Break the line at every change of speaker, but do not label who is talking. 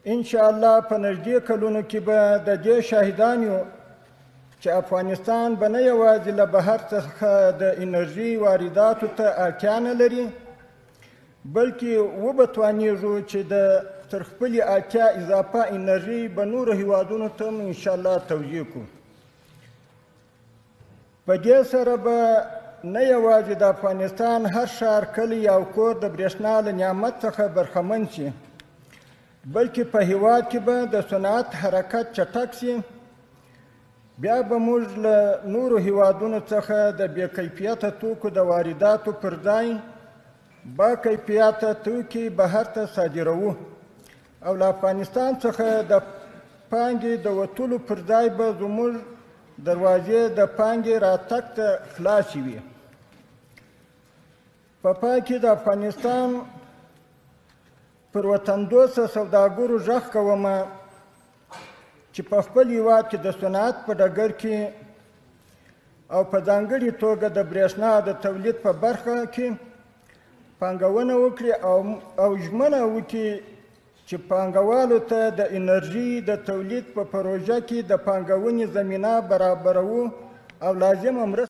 انشاءالله په نږدې کلونو کې به د دې شاهدان یو چې افغانستان به نه یوازې له بهر څخه د انرژي وارداتو ته اړتیا نه لري، بلکې وبه توانېږو چې د تر خپلې اړتیا اضافه انرژي به نورو هیوادونو ته هم انشاءالله توزیع کړو. په دې سره به نه یوازې د افغانستان هر ښار، کلی او کور د برېښنا له نعمت څخه برخمن شي، بلکې په هیواد کې به د صنعت حرکت چټک شي. بیا به موږ له نورو هیوادونو څخه د بې کیفیته توکو د وارداتو پر ځای با کیفیته توکي بهر ته صادروو او له افغانستان څخه د پانګې د وتلو پر ځای به زموږ دروازې د پانګې راتګ ته خلاصې وي. په پای کې د افغانستان پر وطندوسته سوداګرو غږ کوم چې په خپل هیواد کې د صنعت په ډګر کې او په ځانګړي توګه د برېښنا د تولید په برخه کې پانګونه وکړي او ژمنه وکړي چې پانګوالو ته د انرژي د تولید په پروژه کې د پانګونې زمینه برابروو او لازمه مرسته